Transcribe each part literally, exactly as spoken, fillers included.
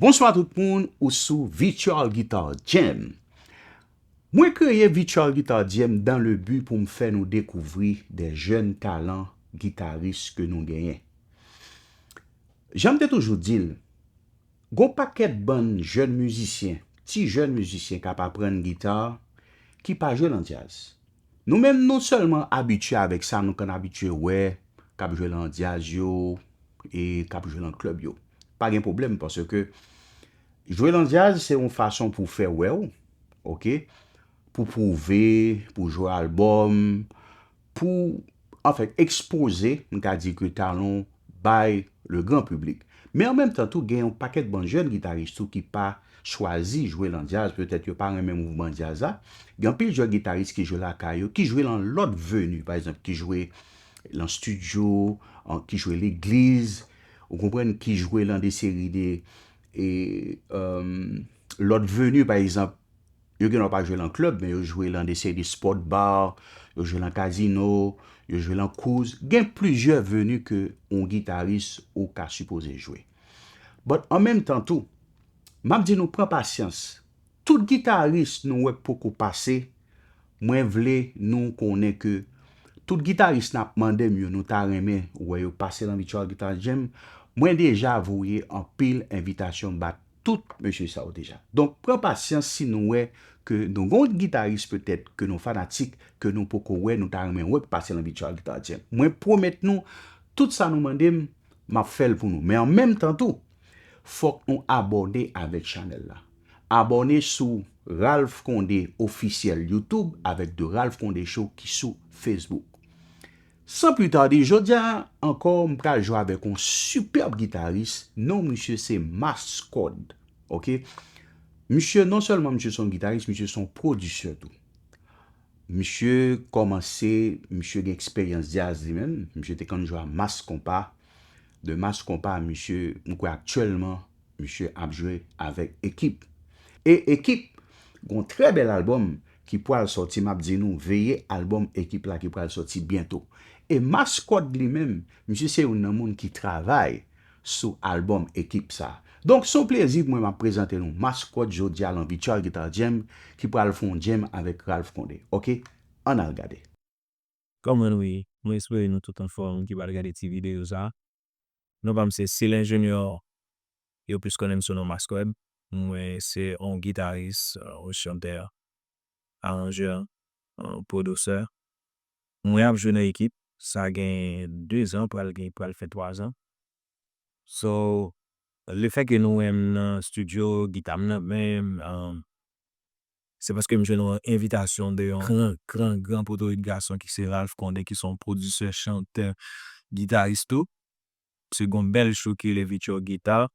Bonswa tout moun, ou sou Virtual Guitar Jam. Mwen kreye Virtual Guitar Jam dans le but pou m fè nou dekouvri de jeunes talents guitaristes ke nou genyen. Jan m te toujou di l, gon pakèt bann jèn mizisyen, ti jèn mizisyen k ap aprann gita, ki pa jwe nan djaz. Nou menm, nou sèlman abitye avèk sa nou konn abitye wè k ap jwe nan djaz yo e k ap jwe nan klèb yo. Pa gen pwoblèm, paske jwe nan djaz, se yon fason pou fè wè w, oke? Pou pwouve, pou jwe albòm, pou, anfèt, ekspoze, m ka di ke talan w bay le grand public. Men an menm tan tou, gen yon pakèt bann jèn gitaris tou ki pa chwazi jwe nan djaz, petèt yo pa renmen mouvman djaz la. Gen anpil jèn gitaris ki jwe lakay yo, ki jwe lan lòt veni, pa egzanp, ki jwe lan estidyo, an, ki jwe legliz, ou konprann, ki jwe lan de seri de, e, èm, lòt veni, pa egzanp, yo gendwa pa jwe lan klèb, men yo jwe lan de seri de sport bar, yo jwe lan kazino, yo jwe lan cruise. Gen plizyè veni ke yon gitaris ou ka sipoze jwe. But an menm tan tou, m ap di nou pran pasyans. Tout gitaris nou wè k poko pase, mwen vle nou konnen ke tout gitaris n ap mande m yo, nou ta renmen wè yo pase nan Virtual Guitar Jam. Mwen deja voye anpil envitasyon ba tout mesye sa yo deja. Donk, pran pasyans si nou wè ke nou gon gitaris petèt ke nou fanatik, ke nou poko wè, nou ta renmen wè k pase nan Virtual Guitar Jam. Mwen pwomèt nou, tout sa nou mande m, m ap fè l pou nou. Men an menm tan tou, fòk nou abòne avèk chanèl la. Abòne sou Ralph Condé Officiel YouTube avèk The Ralph Condé Show ki sou Facebook. San pli tade, jodi a ankò, m pral jwe avèk yon sipèb gitaris, non misye se Mascode, oke? Misye, non sèlman misye se yon gitaris, misye se yon pwodisè tou. Misye kòmanse, misye gen eksperyans djaz li menm, misye te konn jwe a Mass Konpa. De Mass Konpa, misye, m kwè aktyèlman, misye ap jwe avèk Ekip. E Ekip, gon trè bèl albòm ki pral sòti, m ap di nou, veye albòm Ekip la ki pral sòti byento. E Mascode li menm, misye se youn nan moun ki travay sou albòm Ekip sa. Donk, se yon plezi pou mwen m ap prezante nou Mascode jodi a lan Virtual Guitar Jam ki pral fè yon jam avèk Ralph Condé. Oke? Ann al gade. Kòman nou ye? Mwen espere nou tout anfòm ki pral gade ti videyo sa. Non pa m se Sil Enjenyè, yo plis konnen m sou non Mascode. Mwen se yon gitaris, yon chantè, aranjè, yon pwodisè. Mwen ap jwe nan Ekip, sa gen de zan, pral gen, pral fè twa zan. So, lefètke nou wè m nan estidyo, gita m nan men m, um, se paske m jwenn yon envitasyon de yon gran, gran, gran potorit gason ki se Ralph Condé, ki se yon pwodisè, chantè, gitaris tou. Se gon bèl show ki rele Virtual Guitar,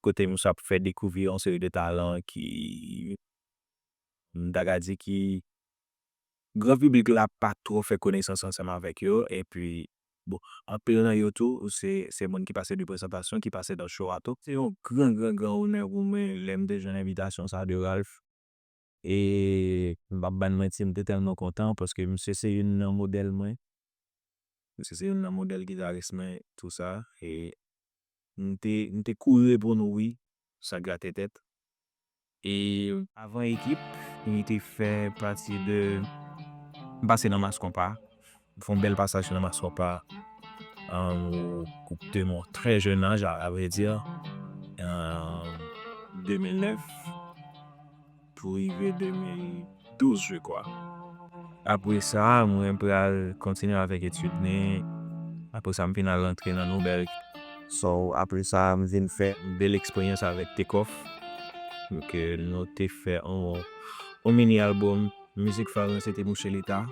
kote misye ap fè dekouvri yon seri de talan ki, m ta ka di ki gran piblik la pa twò fè konesans ansanm avèk yo, epi, bon, anpil nan yo tou, se, se moun ki pase de prezantasyon, ki pase nan show a tou. Se yon gran, gran, gran onè pou mwen lè m te jwenn envitasyon sa de Ralph. E m p ap ba n manti, m te tèlman kontan paske misye se youn nan modèl mwen. Misye se youn nan modèl gitaris mwen, tou sa. E m te, m te kouri reponn wi, sa grate tèt. E avan Ekip, m te fè pati de, m pase nan Mass Konpa. M fè yon bèl pasaj nan Mass Konpa, um, de mon très jeune âge, à, à vrai dire, en deux mille neuf pou rive deux mille douze, je crois. Apre sa, mwen pral kontinye avèk etid mwen. Apre sa, m fin al rantre nan Nouvèl. So, apre sa, m vin fè bèl eksperyans avèk Takeoff. Donk, euh, nou te fè yon, yon mini albòm, Mizik Faran se te mouche leta.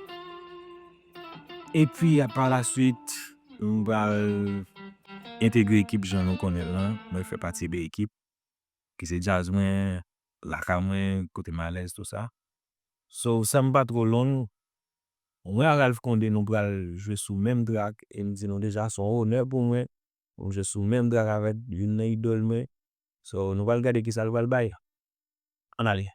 Epi, a, pa la suite, m pral entegre Ekip jan nou konnen l lan. Mwen fè pati de Ekip, ki se djaz mwen, lakay mwen, kote m alèz, tou sa. So, san m pa twò long, mwen a Ralph Condé, nou pral jwe sou menm track, e m di nou deja, se yon onè pou mwen pou m jwe sou menm track avèk youn nan idòl mwen. So, nou pral gade kisa l pral bay. Ann ale.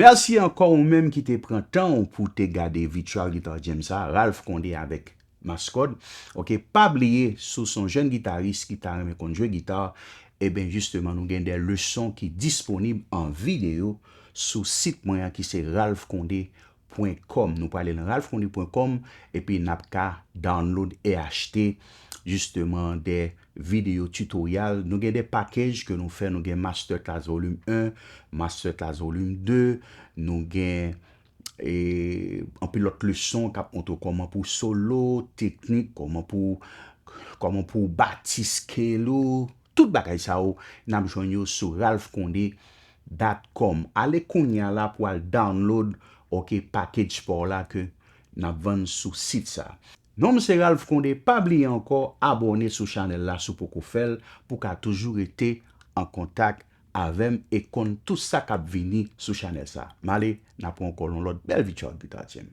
Mèsi ankò ou menm ki te pran tan ou pou te gade Virtual Guitar Jam sa, Ralph Condé avèk Mascode. Ok, pa bliye, si w se yon jèn gitaris ki ta renmen konn jwe gita, eben, jisteman, nou gen de leson ki disponib an videyo sou sit mwen an ki se ralph condé pwen kòm. Nou prale nan ralph condé pwen kòm epi n ap ka download e achte jisteman de videyo tutorial. Nou gen de package ke nou fè, nou gen Master Class Volume en, Master Class Volume de, nou gen e, anpil lòt leson k ap montre w kòman pou w solo, teknik, kòman pou, kòman pou w bati scale ou, tout bagay sa yo, n ap jwenn yo sou ralph condé dot com. Ale kounye a la pou al download, ok, package pa w la ke n ap vann sou sit sa. Non m se Ralph Condé, pa bliye ankò abòne sou chanèl la si w poko fè l pou w ka toujou rete an kontak avè m e konn tout sa k ap vini sou chanèl sa. M ale, n ap pran ankò yon lòt bèl Virtual Guitar Jam.